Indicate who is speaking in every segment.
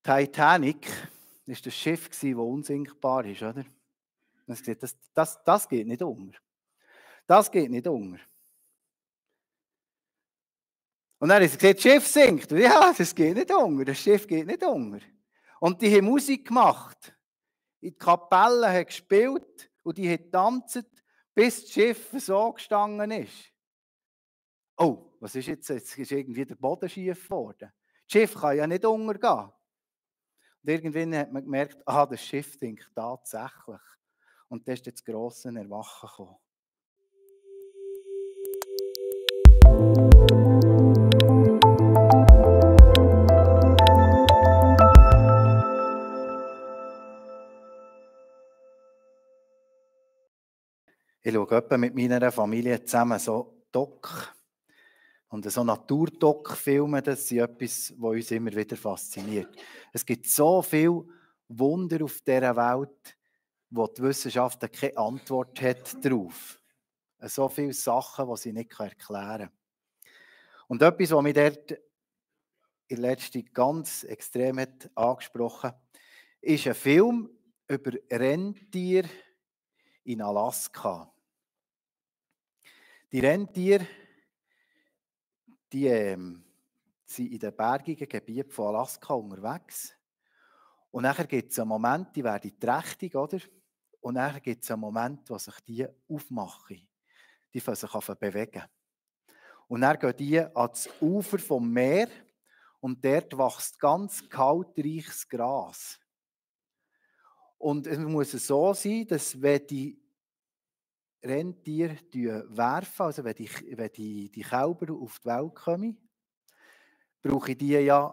Speaker 1: Titanic war das Schiff, das unsinkbar ist, oder? Das geht nicht unter. Das geht nicht unter. Und dann haben sie gesagt, das Schiff sinkt. Ja, das geht nicht unter. Das Schiff geht nicht unter. Und die haben Musik gemacht. In die Kapelle haben gespielt und die haben getanzt, bis das Schiff so gestanden ist. Oh, was ist jetzt? Jetzt ist irgendwie der Boden schief geworden. Das Schiff kann ja nicht untergehen. Und irgendwann hat man gemerkt, aha, das Schiff sinkt tatsächlich. Und dann ist das grosse Erwachen gekommen. Ich schaue etwa mit meiner Familie zusammen so Doc und so Naturdoc-Filme, das sind etwas, was uns immer wieder fasziniert. Es gibt so viele Wunder auf dieser Welt, wo die Wissenschaft keine Antwort hat darauf. So viele Sachen, die sie nicht erklären kann. Und etwas, was mich dort in letzter ganz extrem hat angesprochen hat, ist ein Film über Rentiere in Alaska. Die Rentiere, die sind in den bergigen Gebieten von Alaska unterwegs. Und nachher gibt es einen Moment, die werden trächtig, oder? Und nachher gibt es einen Moment, wo sich die aufmachen. Die fangen sich an bewegen. Und dann gehen die ans Ufer vom Meer und dort wächst ganz kaltreiches Gras. Und es muss so sein, dass wenn die Rentiere werfen, also wenn die Kälber auf die Welt kommen, brauchen die ja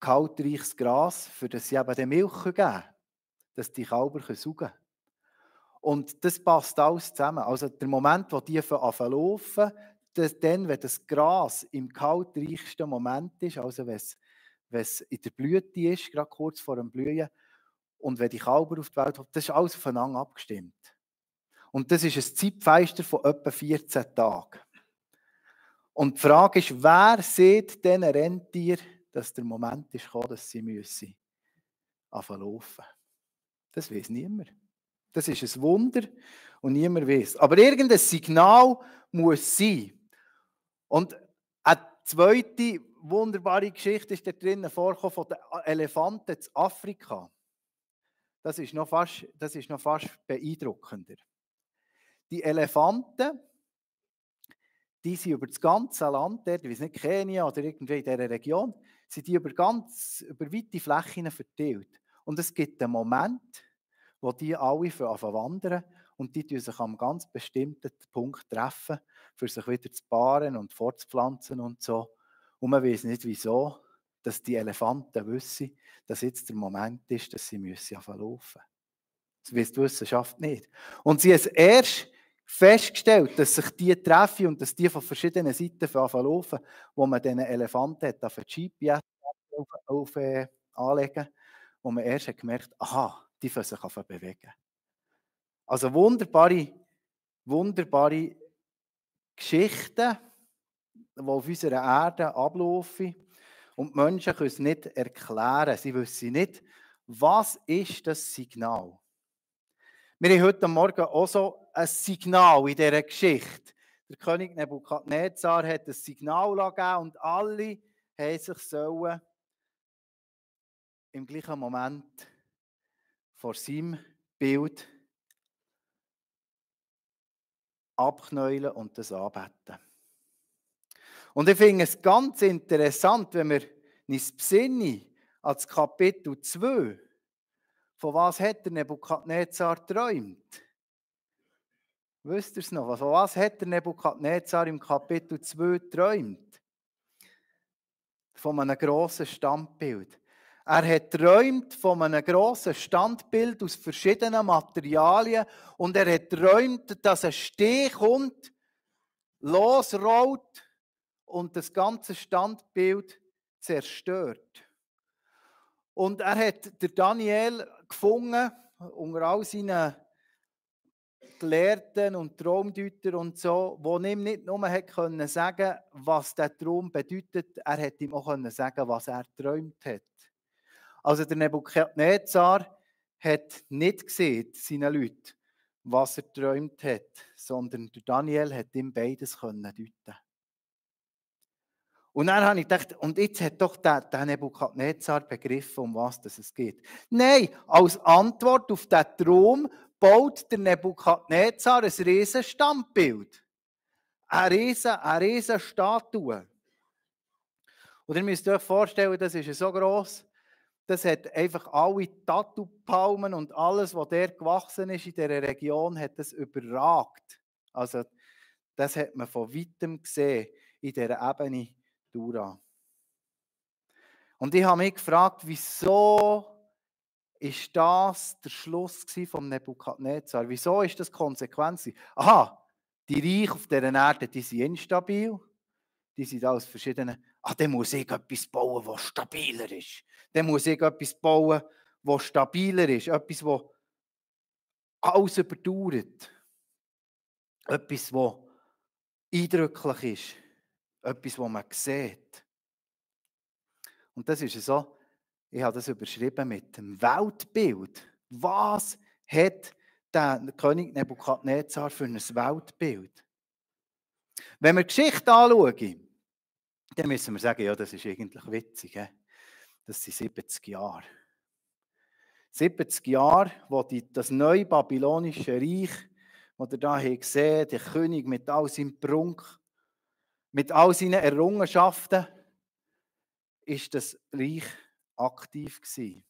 Speaker 1: kaltreiches Gras, für das sie eben die Milch geben können, dass die Kälber saugen können. Und das passt alles zusammen. Also der Moment, wo die anfangen laufen, dann, wenn das Gras im kaltreichsten Moment ist, also wenn es in der Blüte ist, gerade kurz vor dem Blühen, und wenn die Kälber auf die Welt kommen, das ist alles aufeinander abgestimmt. Und das ist ein Zeitfenster von etwa 14 Tagen. Und die Frage ist, wer sieht diesen Rentieren, dass der Moment ist gekommen, dass sie anfangen zu laufen? Das weiß niemand. Das ist ein Wunder und niemand weiß. Aber irgendein Signal muss sein. Und eine zweite wunderbare Geschichte ist da drinnen vorgekommen von den Elefanten in Afrika. Das ist noch fast beeindruckender. Die Elefanten, die sind über das ganze Land, ich weiß nicht, Kenia oder irgendwie in dieser Region, sind die über weite Flächen verteilt. Und es gibt einen Moment, wo die alle wandern und die sich an einem ganz bestimmten Punkt treffen, für sich wieder zu paaren und fortzupflanzen und so. Und man weiß nicht wieso, dass die Elefanten wissen, dass jetzt der Moment ist, dass sie anfangen laufen. Das weiss die Wissenschaft nicht. Und sie haben erst festgestellt, dass sich die treffen und dass die von verschiedenen Seiten laufen, wo man diesen Elefanten auf die GPS anlegen, wo man erst gemerkt hat, aha, die fangen sich an bewegen. Also wunderbare Geschichten, die auf unserer Erde ablaufen. Und die Menschen können es nicht erklären. Sie wissen nicht, was ist das Signal. Wir haben heute Morgen auch so ein Signal in dieser Geschichte. Der König Nebukadnezar hat ein Signal gegeben und alle haben sich sollen im gleichen Moment vor seinem Bild abknäulen und das anbeten. Und ich finde es ganz interessant, wenn wir uns besinnen an das Kapitel 2. Von was hat der Nebukadnezar geträumt? Wisst ihr es noch? Von was hat der Nebukadnezar im Kapitel 2 geträumt? Von einem grossen Standbild. Er hat geträumt von einem grossen Standbild aus verschiedenen Materialien und er hat geträumt, dass ein Steh kommt, losrollt und das ganze Standbild zerstört. Und er hat der Daniel gefunden, unter all seinen Gelehrten und Traumdeutern und so, wo ihm nicht nur sagen konnte, was der Traum bedeutet, er hätte ihm auch sagen, was er geträumt hat. Also der Nebukadnezar hat nicht gesehen, seinen Leuten, was er geträumt hat, sondern der Daniel hat ihm beides deuten. Und dann habe ich gedacht, und jetzt hat doch der Nebukadnezar begriffen, um was es geht. Nein, als Antwort auf diesen Traum baut der Nebukadnezar ein riesen Standbild. Eine riesen Statue. Und ihr müsst euch vorstellen, das ist so gross, das hat einfach alle Tattoo-Palmen und alles, was der gewachsen ist in dieser Region, hat das überragt. Also das hat man von weitem gesehen in dieser Ebene Dura. Und ich habe mich gefragt, wieso ist das der Schluss vom Nebukadnezar? Wieso ist das Konsequenz? Aha, die Reiche auf dieser Erde, die sind instabil. Die sind aus verschiedenen. Dann muss ich etwas bauen, was stabiler ist. Dann muss ich etwas bauen, was stabiler ist. Etwas, das alles überdauert. Etwas, das eindrücklich ist. Etwas, was man sieht. Und das ist so, ich habe das überschrieben mit dem Weltbild. Was hat der König Nebukadnezar für ein Weltbild? Wenn wir die Geschichte anschauen, dann müssen wir sagen, ja, das ist eigentlich witzig. Das sind 70 Jahre. 70 Jahre, wo das neue babylonische Reich, das ihr hier seht, der König mit all seinem Prunk, mit all seinen Errungenschaften, ist das Reich aktiv gewesen.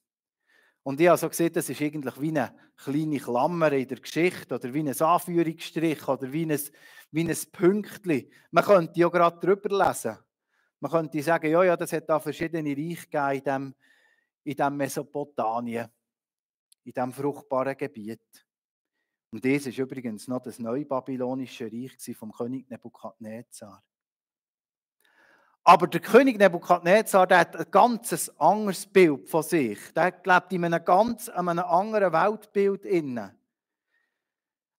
Speaker 1: Und ich habe so gesehen, das ist eigentlich wie eine kleine Klammer in der Geschichte oder wie ein Anführungsstrich oder wie ein Pünktchen. Man könnte ja gerade drüber lesen. Man könnte sagen, ja, das hat da verschiedene Reiche gegeben in diesem Mesopotamien, in diesem fruchtbaren Gebiet. Und das ist übrigens noch das neue babylonische Reich vom König Nebukadnezar. Aber der König Nebukadnezar, der hat ein ganz anderes Bild von sich. Der lebt in einem ganz anderen Weltbild inne.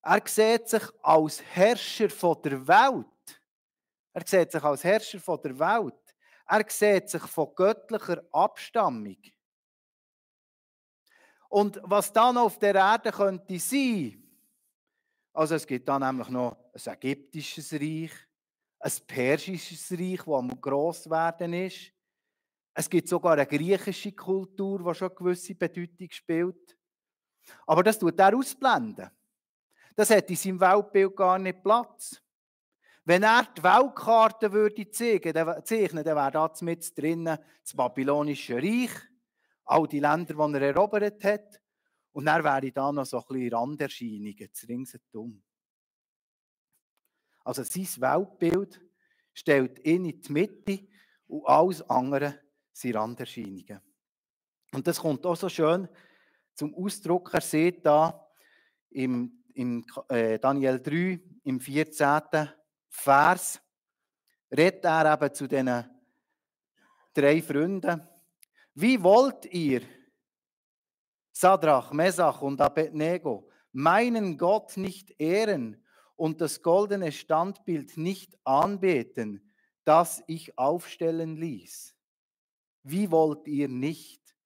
Speaker 1: Er sieht sich als Herrscher von der Welt. Er sieht sich als Herrscher von der Welt. Er sieht sich von göttlicher Abstammung. Und was dann auf der Erde könnte sein, also es gibt dann nämlich noch ein ägyptisches Reich, ein persisches Reich, das am gross werden ist. Es gibt sogar eine griechische Kultur, die schon eine gewisse Bedeutung spielt. Aber das tut er ausblenden. Das hat in seinem Weltbild gar nicht Platz. Wenn er die Weltkarte zeichnen würde, dann wäre da mit drinnen das babylonische Reich, all die Länder, die er erobert hat, und dann wäre da noch so ein bisschen Randerscheinungen, das ringsherum. Also sein Weltbild stellt ihn in die Mitte und alles andere sind Randerscheinungen. Und das kommt auch so schön zum Ausdruck. Er sieht da im Daniel 3, im 14. Vers, redet er eben zu diesen 3 Freunden. Wie wollt ihr, Sadrach, Mesach und Abednego, meinen Gott nicht ehren und das goldene Standbild nicht anbeten, das ich aufstellen ließ? Wie wollt ihr nicht?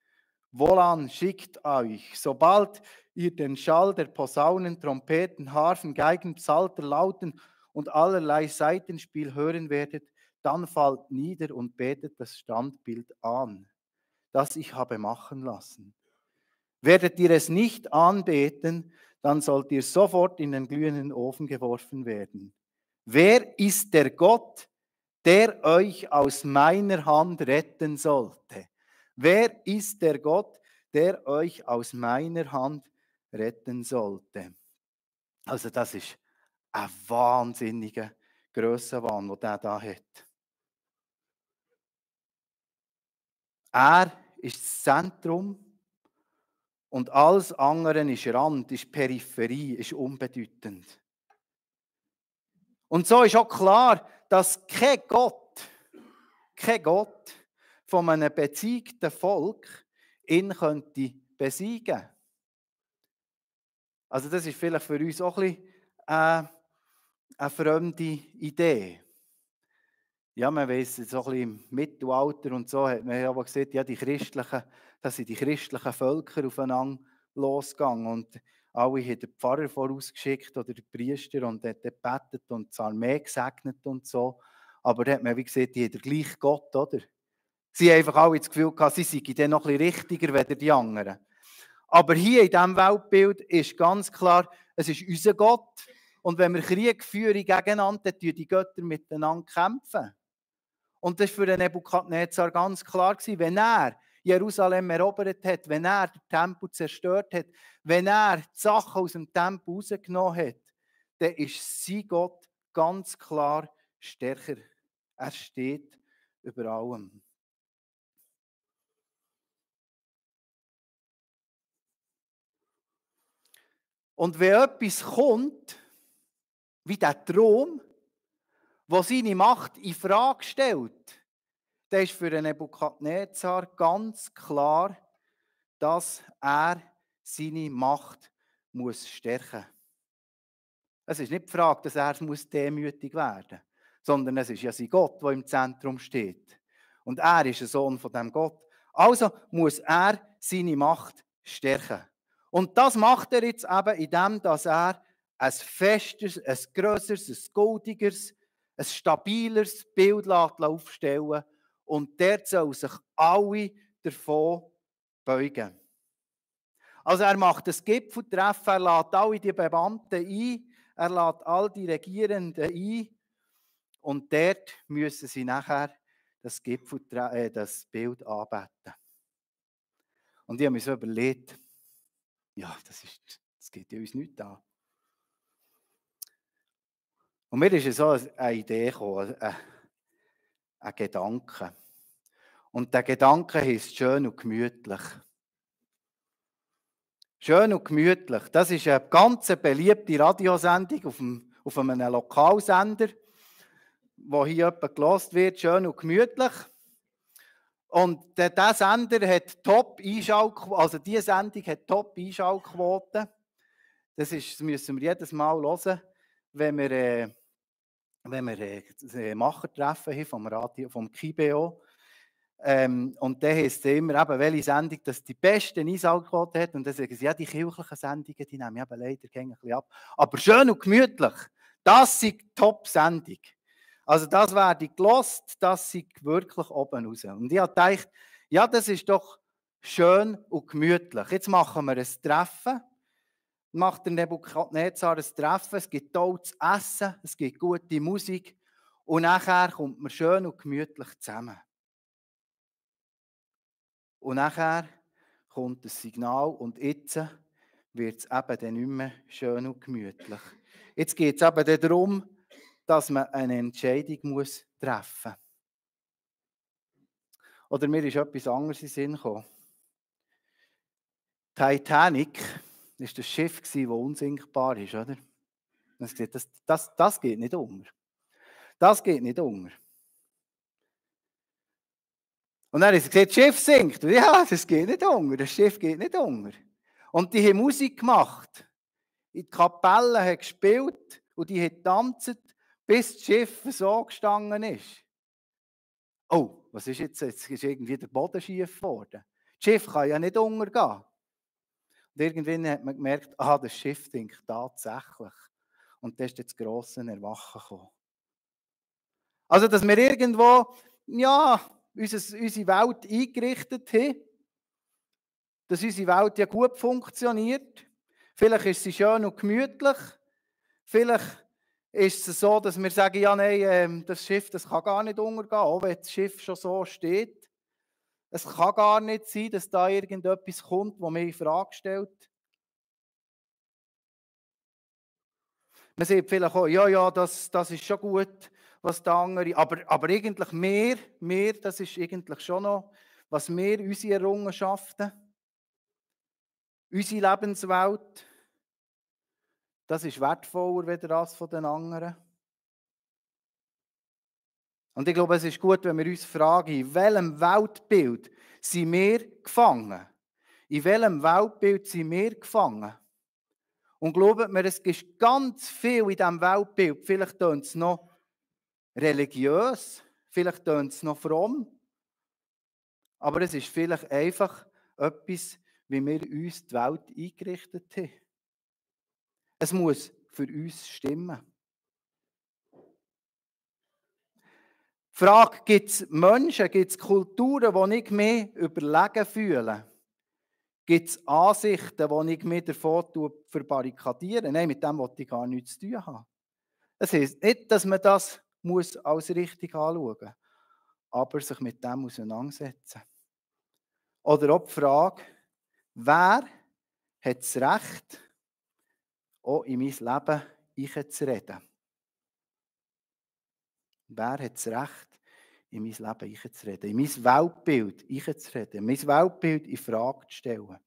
Speaker 1: Wohlan schickt euch, sobald ihr den Schall der Posaunen, Trompeten, Harfen, Geigen, Psalter, Lauten und allerlei Saitenspiel hören werdet, dann fallt nieder und betet das Standbild an, das ich habe machen lassen. Werdet ihr es nicht anbeten, dann sollt ihr sofort in den glühenden Ofen geworfen werden. Wer ist der Gott, der euch aus meiner Hand retten sollte? Wer ist der Gott, der euch aus meiner Hand retten sollte? Also das ist ein wahnsinniger Grössenwahn, den der da hat. Er ist das Zentrum und alles andere ist Rand, ist Peripherie, ist unbedeutend. Und so ist auch klar, dass kein Gott von einem beziegten Volk ihn könnte besiegen. Also das ist vielleicht für uns auch ein bisschen eine fremde Idee. Ja, man weiss, so ein bisschen im Mittelalter und so hat man ja aber gesehen, ja, da sind die christlichen Völker aufeinander losgegangen und alle haben den Pfarrer vorausgeschickt oder den Priester und hat dann gebetet und die Armee gesegnet und so. Aber da hat man wie gesagt, die haben den gleichen Gott, oder? Sie haben einfach alle das Gefühl gehabt, sie seien dann noch ein bisschen richtiger als die anderen. Aber hier in diesem Weltbild ist ganz klar, es ist unser Gott. Und wenn wir Krieg führen gegeneinander, dann kämpfen die Götter miteinander kämpfen. Und das war für den Nebukadnezar ganz klar gewesen, wenn er Jerusalem erobert hat, wenn er den Tempel zerstört hat, wenn er die Sachen aus dem Tempel rausgenommen hat, dann ist sein Gott ganz klar stärker. Er steht über allem. Und wenn etwas kommt, wie der Traum, der seine Macht in Frage stellt, dann ist für den Nebukadnezar ganz klar, dass er seine Macht muss stärken muss. Es ist nicht die Frage, dass er demütig werden muss, sondern es ist ja sein Gott, der im Zentrum steht. Und er ist ein Sohn von dem Gott. Also muss er seine Macht stärken. Und das macht er jetzt eben indem, dass er ein festeres, ein grösseres, ein goldigeres, ein stabileres Bild aufstellen lässt. Und dort sollen sich alle davon beugen. Also er macht das Gipfeltreffen, er lädt alle die Bewandten ein, er lädt all die Regierenden ein und dort müssen sie nachher das Bild anbeten. Und ich habe mir so überlegt, ja, das geht ja uns nicht an. Und mir ist so eine Idee gekommen, ein Gedanke. Und der Gedanke heisst schön und gemütlich. Schön und gemütlich. Das ist eine ganz beliebte Radiosendung auf einem Lokalsender, wo hier jemand gelost wird, schön und gemütlich. Und dieser Sender hat Top-Einschaltquoten, also diese Sendung hat Top-Einschaltquoten. Das müssen wir jedes Mal hören, wenn wir Machertreffen haben vom Radio, vom KIBO. Und dann heisst es immer, eben, welche Sendung das die besten Einschaltquoten hat. Und dann sagen sie, ja, die kirchlichen Sendungen, die nehmen eben leider ein bisschen ab. Aber schön und gemütlich, das ist die Top-Sendung. Also das werde ich gelost, das ist wirklich oben raus. Und ich habe gedacht, ja, das ist doch schön und gemütlich. Jetzt machen wir ein Treffen. Macht der Nebukadnezar ein Treffen, es gibt tolles Essen, es gibt gute Musik und nachher kommt man schön und gemütlich zusammen. Und nachher kommt das Signal und jetzt wird es eben dann nicht mehr schön und gemütlich. Jetzt geht es eben darum, dass man eine Entscheidung muss treffen muss. Oder mir ist etwas anderes in den Sinn gekommen. Titanic war das Schiff, das unsinkbar ist, oder? Das geht nicht unter. Das geht nicht unter. Und dann haben sie gesagt, das Schiff sinkt. Ja, das geht nicht unter. Das Schiff geht nicht unter. Und die haben Musik gemacht. In die Kapelle haben gespielt und die haben getanzt, bis das Schiff so gestanden ist. Oh, was ist jetzt? Jetzt ist irgendwie der Boden schief geworden. Das Schiff kann ja nicht untergehen. Und irgendwann hat man gemerkt, das Schiff sinkt tatsächlich. Und da ist jetzt das grosse Erwachen gekommen. Also, dass wir irgendwo, ja, unsere Welt eingerichtet haben, dass unsere Welt ja gut funktioniert. Vielleicht ist sie schön und gemütlich. Vielleicht ist es so, dass wir sagen, ja, nein, das Schiff, das kann gar nicht untergehen, auch wenn das Schiff schon so steht. Es kann gar nicht sein, dass da irgendetwas kommt, das mich in Frage stellt. Man sagt vielleicht auch, ja, das ist schon gut, was der andere, aber eigentlich mehr, das ist eigentlich schon noch, was wir, unsere Errungenschaften, unsere Lebenswelt, das ist wertvoller als das von den anderen. Und ich glaube, es ist gut, wenn wir uns fragen, in welchem Weltbild sind wir gefangen? In welchem Weltbild sind wir gefangen? Und glaubt mir, es gibt ganz viel in diesem Weltbild. Vielleicht tönt es noch religiös, Vielleicht tönt es noch fromm, aber es ist vielleicht einfach etwas, wie wir uns die Welt eingerichtet haben. Es muss für uns stimmen. Die Frage, gibt es Menschen, gibt es Kulturen, die ich mich überlegen fühle? Gibt es Ansichten, die ich mich davon verbarrikadiere? Nein, mit dem wollte ich gar nichts zu tun haben. Das heisst nicht, dass man das muss als richtig anschauen muss, aber sich mit dem auseinandersetzen. Oder auch die Frage, wer hat das Recht, auch in mein Leben einzureden? Wer hat das Recht, in mein Leben einzureden, in mein Weltbild einzureden, mein Weltbild in Frage zu stellen?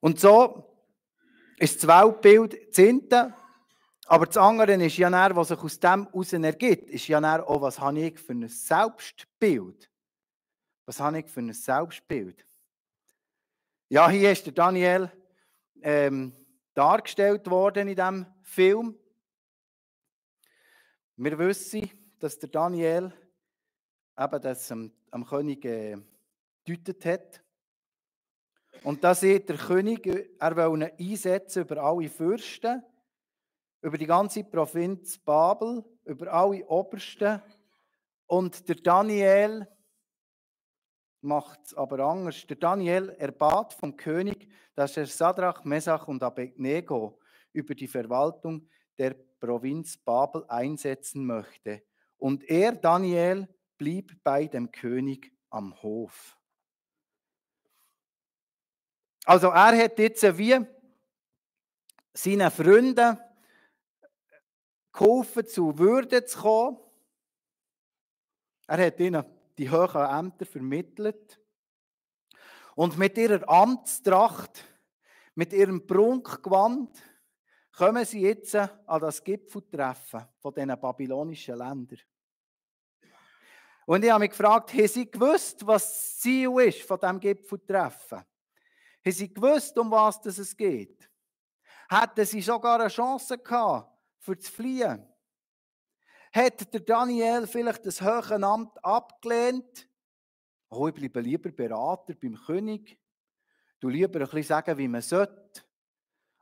Speaker 1: Und so ist das Weltbild das eine, aber das andere ist ja dann, was sich aus dem heraus ergibt, ist ja dann auch, was habe ich für ein Selbstbild? Was habe ich für ein Selbstbild? Ja, hier ist der Daniel dargestellt worden in diesem Film. Wir wissen, dass der Daniel eben das am König gedeutet hat. Und da sieht der König, er will ihn einsetzen über alle Fürsten, über die ganze Provinz Babel, über alle Obersten. Und der Daniel macht es aber anders. Der Daniel erbat vom König, dass er Sadrach, Mesach und Abednego über die Verwaltung der Provinz Babel einsetzen möchte. Und er, Daniel, blieb bei dem König am Hof. Also er hat jetzt wie seinen Freunden geholfen, zu Würde zu kommen. Er hat ihnen die hohen Ämter vermittelt. Und mit ihrer Amtstracht, mit ihrem Prunkgewand, kommen sie jetzt an das Gipfeltreffen von diesen babylonischen Ländern. Und ich habe mich gefragt, haben sie gewusst, was das Ziel ist von diesem Gipfeltreffen? Haben sie gewusst, um was es geht? Hätten sie sogar eine Chance gehabt, für zu fliehen? Hat der Daniel vielleicht das hohe Amt abgelehnt? Oh, ich bleibe lieber Berater beim König. Du lieber ein bisschen sagen, wie man sollte.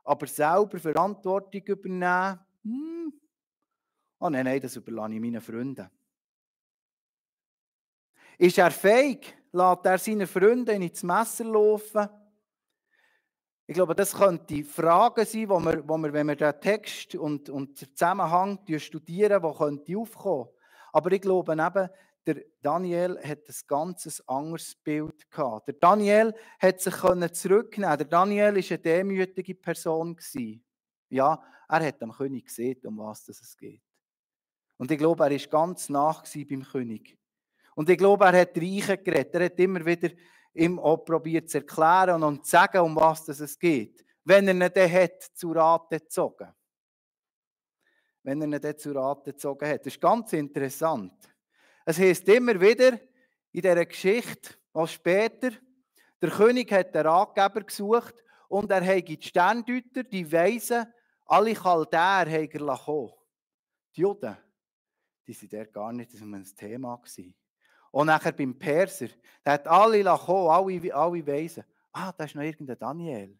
Speaker 1: Aber selber Verantwortung übernehmen? Oh nein, das überlasse ich meinen Freunden. Ist er fähig? Lässt er seine Freunde ins Messer laufen? Ich glaube, das könnte Fragen sein, wo wir, wenn wir den Text und den Zusammenhang studieren, die könnte aufkommen. Aber ich glaube eben, der Daniel hat ein ganz anderes Bild gehabt. Der Daniel hat sich zurücknehmen. Der Daniel war eine demütige Person. Ja, er hat dem König gesehen, um was es geht. Und ich glaube, er war ganz nah beim König. Und ich glaube, er hat Reichen geredet. Er hat immer wieder ihm auch probiert zu erklären und zu sagen, um was es geht. Wenn er ihn dann hat zu Rate gezogen. Wenn er ihn dann zu Rate gezogen hat. Das ist ganz interessant. Es heisst immer wieder in dieser Geschichte, auch später, der König hat einen Ratgeber gesucht und er hat die Sterndeuter, die Weisen, alle Chaldäer kommen. Die Juden, die waren dort gar nicht ein Thema gewesen. Und nachher beim Perser, der hat alle kommen, alle Weisen. Da ist noch irgendein Daniel.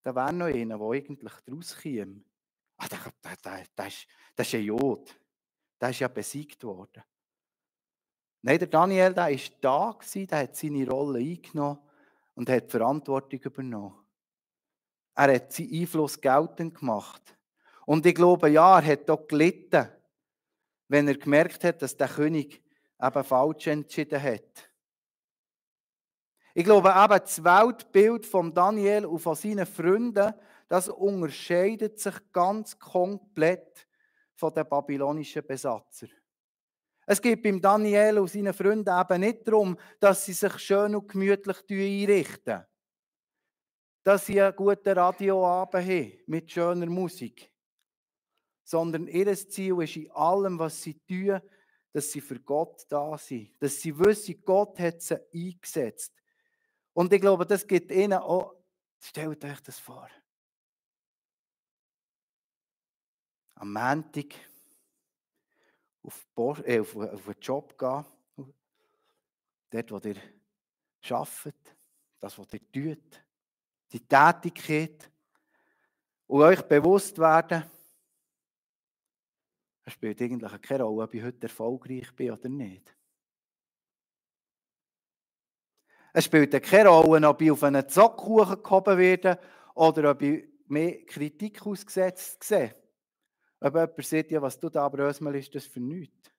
Speaker 1: Da wäre noch einer, der eigentlich daraus käme. Das ist ein Jod. Der ist ja besiegt worden. Nein, der Daniel, der war da, der hat seine Rolle eingenommen und hat die Verantwortung übernommen. Er hat seinen Einfluss geltend gemacht. Und ich glaube, ja, er hat auch gelitten, wenn er gemerkt hat, dass der König eben falsch entschieden hat. Ich glaube eben, das Weltbild von Daniel und von seinen Freunden, das unterscheidet sich ganz komplett von den babylonischen Besatzern. Es geht beim Daniel und seinen Freunden eben nicht darum, dass sie sich schön und gemütlich einrichten. Dass sie einen guten Radioabend haben mit schöner Musik. Sondern ihr Ziel ist in allem, was sie tun, dass sie für Gott da sind. Dass sie wissen, Gott hat sie eingesetzt. Und ich glaube, das gibt ihnen auch, stellt euch das vor. Am Montag auf einen Job gehen, dort, wo ihr arbeitet, das, was ihr tut, die Tätigkeit, und euch bewusst werden, es spielt eigentlich keine Rolle, ob ich heute erfolgreich bin oder nicht. Es spielt keine Rolle, ob ich auf einen Zockkuchen gehoben werde oder ob ich mehr Kritik ausgesetzt sehe. Ob jemand sagt, ja, was du da Brösmel, ist das für nichts.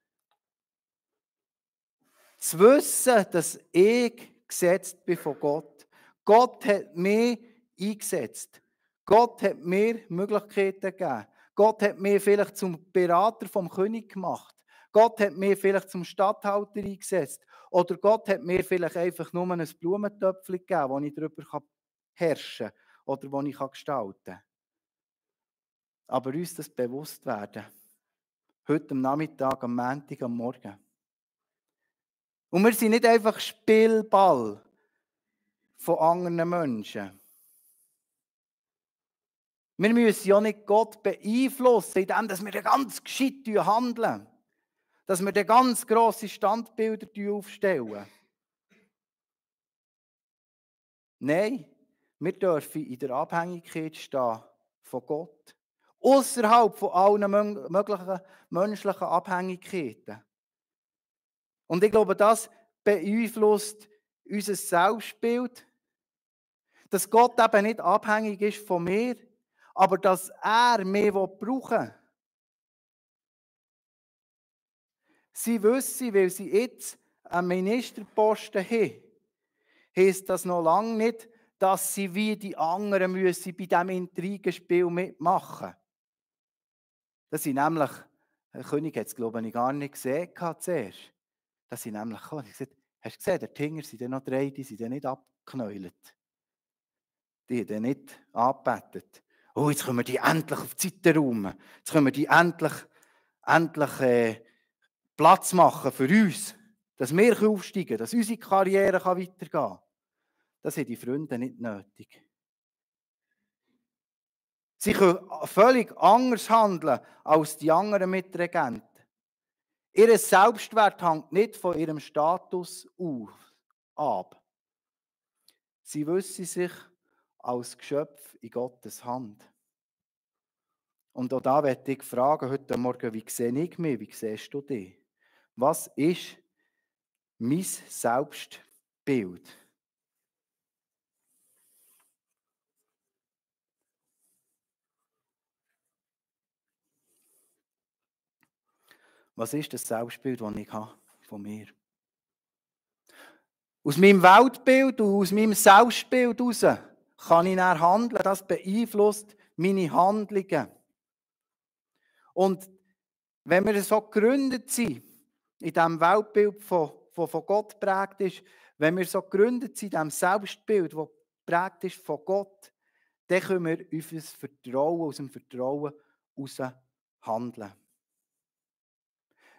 Speaker 1: Zu wissen, dass ich gesetzt bin von Gott. Gott hat mich eingesetzt. Gott hat mir Möglichkeiten gegeben. Gott hat mich vielleicht zum Berater vom König gemacht. Gott hat mich vielleicht zum Statthalter eingesetzt. Oder Gott hat mir vielleicht einfach nur ein Blumentöpfchen gegeben, wo ich darüber herrschen kann oder wo ich gestalten kann. Aber uns das bewusst werden. Heute am Nachmittag, am Montag, am Morgen. Und wir sind nicht einfach Spielball von anderen Menschen. Wir müssen ja nicht Gott beeinflussen, indem wir ganz gescheit handeln. Dass wir ganz grosse Standbilder aufstellen. Nein, wir dürfen in der Abhängigkeit stehen von Gott. Außerhalb von allen möglichen menschlichen Abhängigkeiten. Und ich glaube, das beeinflusst unser Selbstbild, dass Gott eben nicht abhängig ist von mir, aber dass er mich brauchen will. Sie wissen, weil sie jetzt einen Ministerposten haben, heisst das noch lange nicht, dass sie wie die anderen müssen bei diesem Intrigenspiel mitmachen. Das sind nämlich, der König hat es, glaube ich, gar nicht gesehen zuerst. Das sind nämlich gekommen. Ich gesagt, hast du gesehen, der Tinger sind dann noch drei, die sind dann nicht abgeknäult. Die haben dann nicht angebetet. Oh, jetzt können wir die endlich auf die Seite räumen. Jetzt können wir die endlich Platz machen für uns. Dass wir aufsteigen können, dass unsere Karriere weitergehen kann. Das haben die Freunde nicht nötig. Sie können völlig anders handeln als die anderen Mitregenten. Ihr Selbstwert hängt nicht von ihrem Status ab. Sie wissen sich als Geschöpf in Gottes Hand. Und auch da möchte ich fragen, heute Morgen, wie sehe ich mich, wie siehst du dich? Was ist mein Selbstbild? Was ist das Selbstbild, das ich habe von mir? Aus meinem Weltbild und aus meinem Selbstbild heraus kann ich dann handeln. Das beeinflusst meine Handlungen. Und wenn wir so gegründet sind, in diesem Weltbild, das von Gott geprägt ist, wenn wir so gegründet sind in diesem Selbstbild, das geprägt ist von Gott, dann können wir aus dem Vertrauen heraus handeln.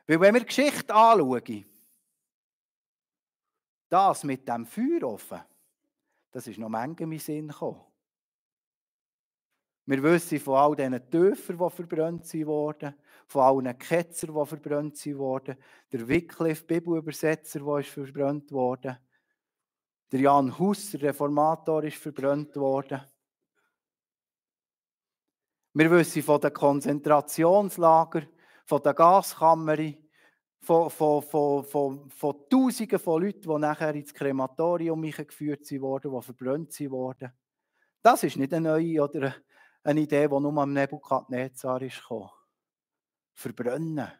Speaker 1: Weil wenn wir die Geschichte anschauen, das mit dem Feuerofen, das ist noch manchmal in meinen Sinn gekommen. Wir wissen von all diesen Täufern, die verbrannt wurden, von allen Ketzern, die verbrannt wurden, der Wycliffe, Bibelübersetzer, der ist verbrannt worden, der Jan Hus, der Reformator, ist verbrannt worden. Wir wissen von den Konzentrationslagern, von den Gaskammern, von Tausenden von Leuten, die nachher ins Krematorium geführt wurden, die verbrannt wurden. Das ist nicht eine neue oder eine Idee, die nur am Nebukadnezar kam. Verbrennen.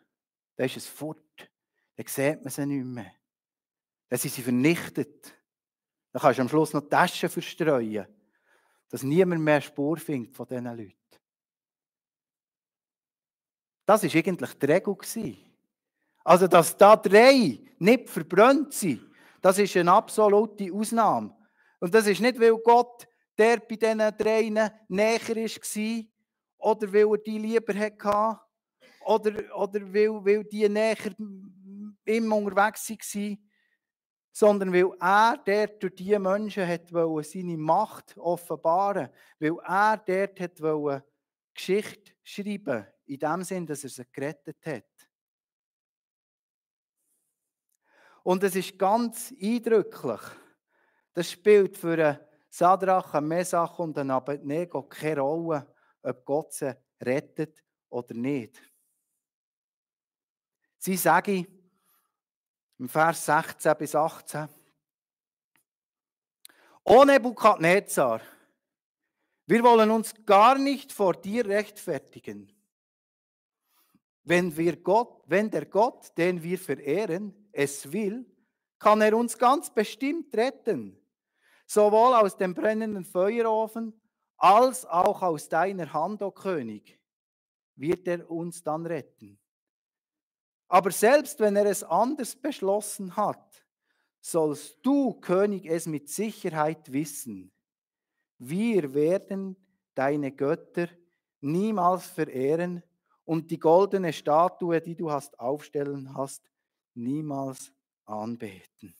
Speaker 1: Dann ist es fort. Dann sieht man sie nicht mehr. Dann sind sie vernichtet. Dann kannst du am Schluss noch Taschen verstreuen, dass niemand mehr Spur findet von diesen Leuten. Das war eigentlich die Regel. Also, dass da 3 nicht verbrannt sind, das ist eine absolute Ausnahme. Und das ist nicht, weil Gott der bei diesen 3 näher war oder weil er die lieber hatte oder weil die näher immer unterwegs waren, sondern weil er dort durch diese Menschen seine Macht offenbaren wollte, weil er dort Geschichte schreiben wollte, in dem Sinn, dass er sie gerettet hat. Und es ist ganz eindrücklich. Das spielt für einen Sadrach, einen Mesach und einen Abednego keine Rolle, ob Gott sie rettet oder nicht. Sie sagen im Vers 16 bis 18: O Nebukadnezar, wir wollen uns gar nicht vor dir rechtfertigen. Wenn der Gott, den wir verehren, es will, kann er uns ganz bestimmt retten, sowohl aus dem brennenden Feuerofen als auch aus deiner Hand, o König, wird er uns dann retten. Aber selbst wenn er es anders beschlossen hat, sollst du, König, es mit Sicherheit wissen. Wir werden deine Götter niemals verehren und die goldene Statue, die du aufstellen hast, niemals anbeten.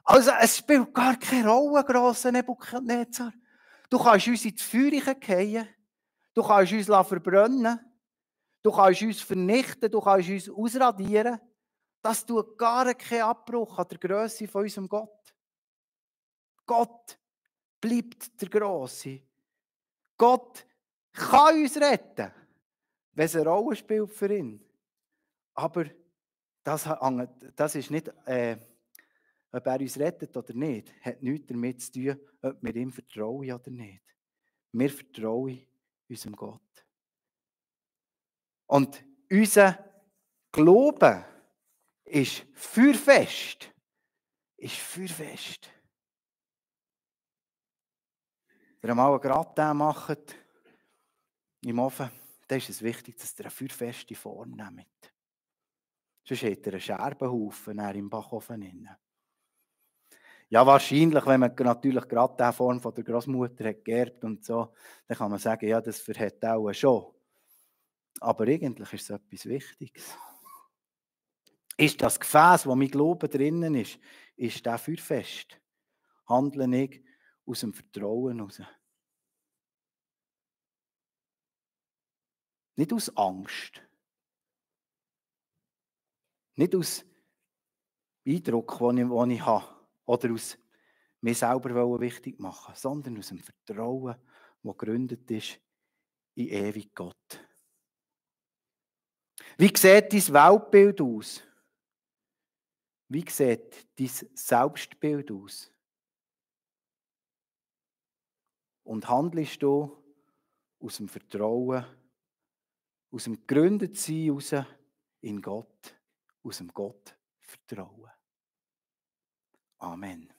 Speaker 1: Also es spielt gar keine Rolle, grosser Nebukadnezar. Du kannst uns ins Feuer fallen, du kannst uns verbrennen, du kannst uns vernichten, du kannst uns ausradieren. Das tut gar keinen Abbruch an der Grösse von unserem Gott. Gott bleibt der Grosse. Gott kann uns retten, wenn es eine Rolle spielt für ihn. Aber das ist nicht, ob er uns rettet oder nicht, hat nichts damit zu tun, ob wir ihm vertrauen oder nicht. Wir vertrauen unserem Gott. Und unser Glaube ist feuerfest. Ist feuerfest. Wenn ihr mal einen Gratin macht im Ofen, dann ist es wichtig, dass ihr eine feuerfeste Form nehmt. Sonst hat er einen Scherbenhaufen im Backofen. Ja, wahrscheinlich, wenn man natürlich gerade die Form von der Großmutter hat geerbt und so, dann kann man sagen, ja, das verhält auch schon. Aber eigentlich ist es etwas Wichtiges. Ist das Gefäß, wo mein Glaube drinnen ist der feuerfest? Handle ich aus dem Vertrauen heraus? Nicht aus Angst. Nicht aus Eindruck, den ich habe. Oder aus mir selber wichtig machen, sondern aus dem Vertrauen, das gegründet ist in ewig Gott. Wie sieht dein Weltbild aus? Wie sieht dein Selbstbild aus? Und handelst du aus dem Vertrauen, aus dem Gegründetsein heraus in Gott, aus dem Gott Vertrauen? Amen.